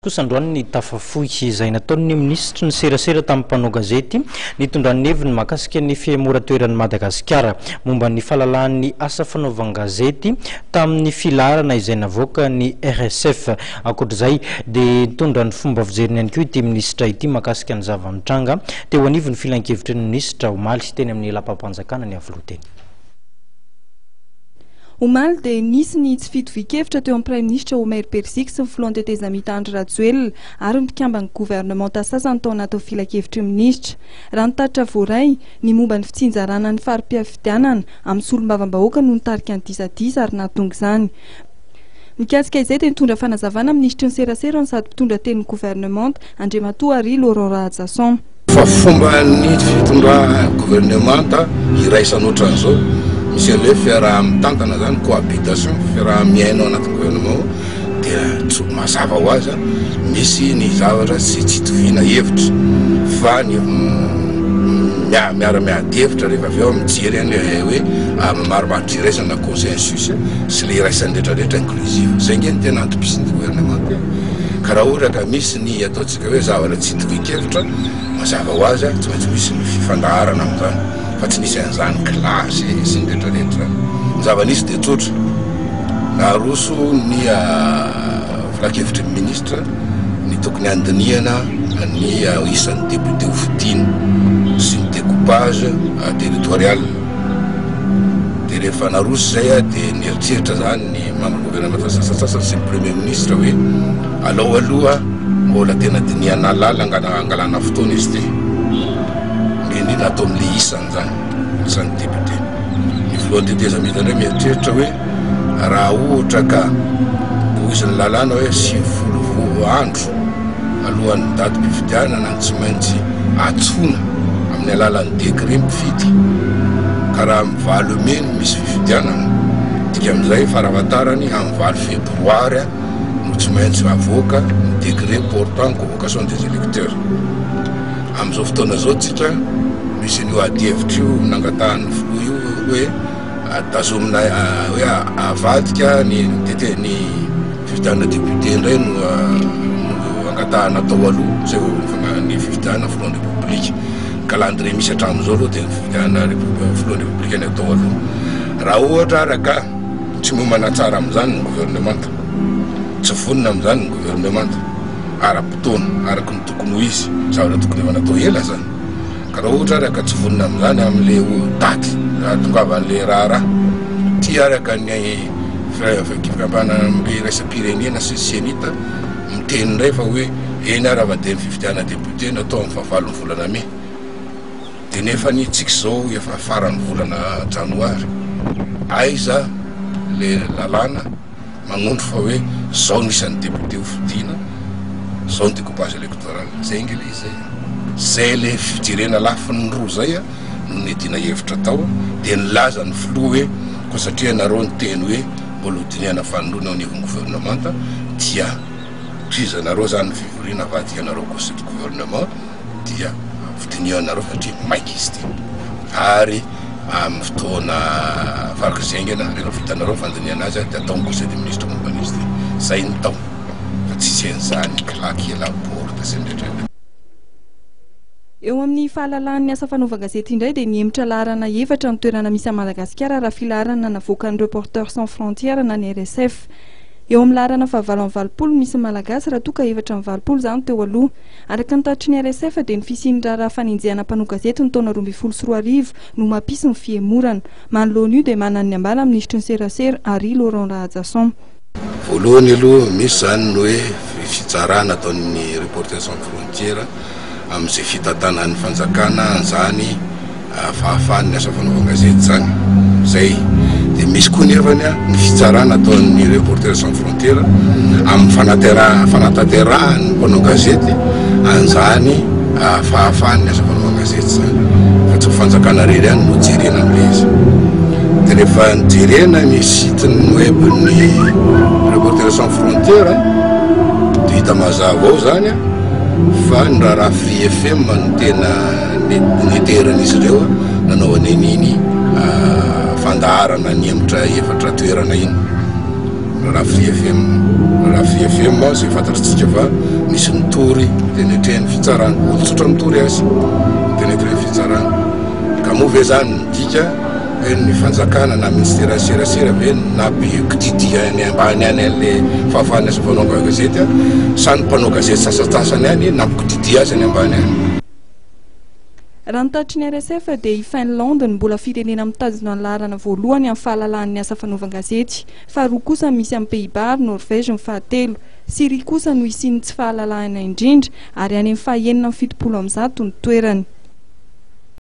Kosa androany ny tafa fohy izay nataon'ny minisitry ny serasera tamin'ny mpanao gazety nitondrany ny heviny mahakasika ny fihemoran-toeran'i Madagasikara momba ny fahalalahan'ny asa fanaovan-gazety tamin'ny filaharana izay navoakan'ny RSF. Ankoatra izay dia nitondra ny fomba fijeriny ihany koa ity minisitra ity mahakasika ny zava-nitranga teo anivon'ny filankevitry ny minisitra omaly teny amin'ny lapam-panjakana ny Iavoloha teny. Omaly dia nisy ny tsy fitovian-kevitra teo amin'ny Praiminisitra Omer Beriziky sy ny filohan'ny tetezamita Andry Rajoelina ary ny mpikamban'ny governemanta sasany tao anatin'ny filankevitry ny minisitra. Raha ny tatitra voaray, ny momba ny fitsinjarana ny fari-pifidianana amin'ny solombavambahoaka no nitarika ny disadisa ary nahatonga izany. Mikasika izay dia nitondra fanazavana ny minisitry ny serasera no sady mpitondra tenin'ny governemanta, Andriamatoa Harry Laurent Rahajason. Fa fomban'ny fitondra governemanta iraisana ohatran'izao, misy an'ilay hoe fiaraha-mitantana zany, cohabitation, fiaraha-miaina ao anatin'ny gouvernement ao, dia tsy mazava ho azy misy ny zavatra tsy tsy itoviana hevitra fa ny miara-miady hevitra rehefa avy eo mijery an'ilay hoe marimaritra iraisana consensus sy ilay iraisan'ny rehetrarehetra inclusive, zay nge no tena antom-pisian'ny gouvernemanta e, ka raha ohatra ka misy ny ataontsika hoe zavatra tsy itovian-kevitra, mazava ho azy tsy maintsy misy ny fifandaharana amin'izany fa tsy nisy an'izany kilasy sy ny rehetra rehetra izany. Ny zava-nisy dia tsotra, naroso ny filankevitry ny minisitra ny tokony handinihana ny isan'ny député ho fidiana sy ny découpage territorial. Dia rehefa naroso izay dia nieritreritra izany ny membre gouvernemanta sasantsasany sy ny premier ministre hoe alao aloha Mbola tena dinihana lalina angalana fotoana izy ity, indrindra indrindra atao amin'ilay isany izany, isan'ny député. Ny filohan'ny tetezamita indray mieritreritra hoe raha ohatra ka voizin'ny lalàna hoe 90 andro alohan'ny datim-pifidianana no tsy maintsy antsoina amin'ny alalan'ny décret mpifidy, ka raha amin'ny 8 mey no misy fifidianana, dikan'izay farafahatarany amin'ny 8 febroary, no tsy maintsy avoaka ny décret portant convocation des électeurs. Amin'izao fotoana izao tsika misy an'io adihevitra io nangatahan'ny filoha io hoe tazomina hoe avadika ny ny fifidianana député indray no no angatahana atao aloha zay vao ny fifidianana filohan'ny repoblika. Calendrier misy hatramin'izao aloha dia ny fifidianana filohan'ny repoblika ny atao aloha. Raha ohatra ary ka Tsy miomana tsara amin'izany ny governemanta. Tsy vonona amin'izany ny governemanta ara-potoana, araka ny tokony ho izy. Zavatra tokony efa natao ela izany. Ka raha ohatra ary ka tsy vonona amin'izany amin'ilay daty hahatongavan'ilay raharaha, ity araka ny fikambanambe iraisam-pirenena sy ny Cenit miteny indray fa hoe eny ary fa dia ny fifidianana député no atao amin'ny fahavalon'ny volana mey. Dia nefa anie tsika izao efa faran'ny volana janoary, aiza le lalàna manondro fa hoe zao no isan'ny député ho fidiana, zao ny découpage électoral, zay ange le izy zay e! Zay le fijerena lafiny roa zay no niadiana hevitra tao, dia nilaza ny filoha hoe koa satria ianareo niteny hoe mbola ho dinihana fanindroany eo anivon'ny gouvernemanta dia tohizanareo zany ny fivoriana avadika anareo conseil de gouvernement, dia fidinihanareo satria maika izy ity ary amin'ny fotoana farak'izay haingana rehefa vitanareo ny fandinihana azy dia atao ny conseil des ministres momba an'izy ity. Izay no tao fa tsisy an'izany claquer la porte sy ny rehetra rehetra. Eo amin'ny fahalalahan'ny asa fanaovan-gazety indray dia nihemotra laharana efatra ny toerana misy an'i Madagasikara raha filaharana navoakan'ny Reporters sans frontières na ny RSF. Eo amin'ny laharana fahavalo amby 80 no misy ny Malagasy raha toa ka 84 izany teo aloha. Araka ny tatitry ny RSF dia ny fisian'ny raharaha fanenjehana mpanao gazety ny taona 2012 no mampisy ny fihemorana. Manoloana io dia manana ny ambara ny minisitry ny serasera, Harry Laurent Rahajason. Voalohany aloha misy izany ny hoe fitsarana ataon'ny Reporters sans frontières amin'izay fitantanan'ny fanjakana an'izany fahafahan'ny asa fanaovan-gazety izany. Izay. Dia misy koa nefany ny fitsarana ataon'ny Reporters sans frontières amin'ny fanatanterahan'ny mpanao gazety an'izany fahafahan'ny asa fanaovan-gazety izany. Fa tsy ny fanjakana irery ihany no jerena amin'ilay izy. Dia rehefa nijerena ny site-n'ny web-n'ny Reporters sans frontières dia hita mazava ao izany fa ny raharaha Free FM no tena Neteran'izy ireo nanaovana an'iny fandaharana nihemotra efatra toerana iny. Raharaha Free FM. Raharaha Free FM izay fantatritsika fa nisy nitory teny atrehan'ny fitsarana. Olon-tsotra nitory azy teny atrehan'ny fitsarana. Ka moa ve izany midika hoe ny fanjakana na ministeran'ny serasera ve no nampikodidia any ambany any an'ilay fahafahan'ny asa fanaovana gazety sa ny mpanao gazety sasantsasany any nampikodidia azy any ambany any? Raha ny tatitry ny RSF dia i Finlande no mbola firenena mitazona ny laharana voalohany amin'ny fahalalahan'ny asa fanaovan-gazety. Faharoa kosa misy amin'i Pays-Bas ary Norvège ny fahatelo. Syrie kosa no isian'ny tsy fahalalahana indrindra ary any amin'ny faha 176 ny toerany.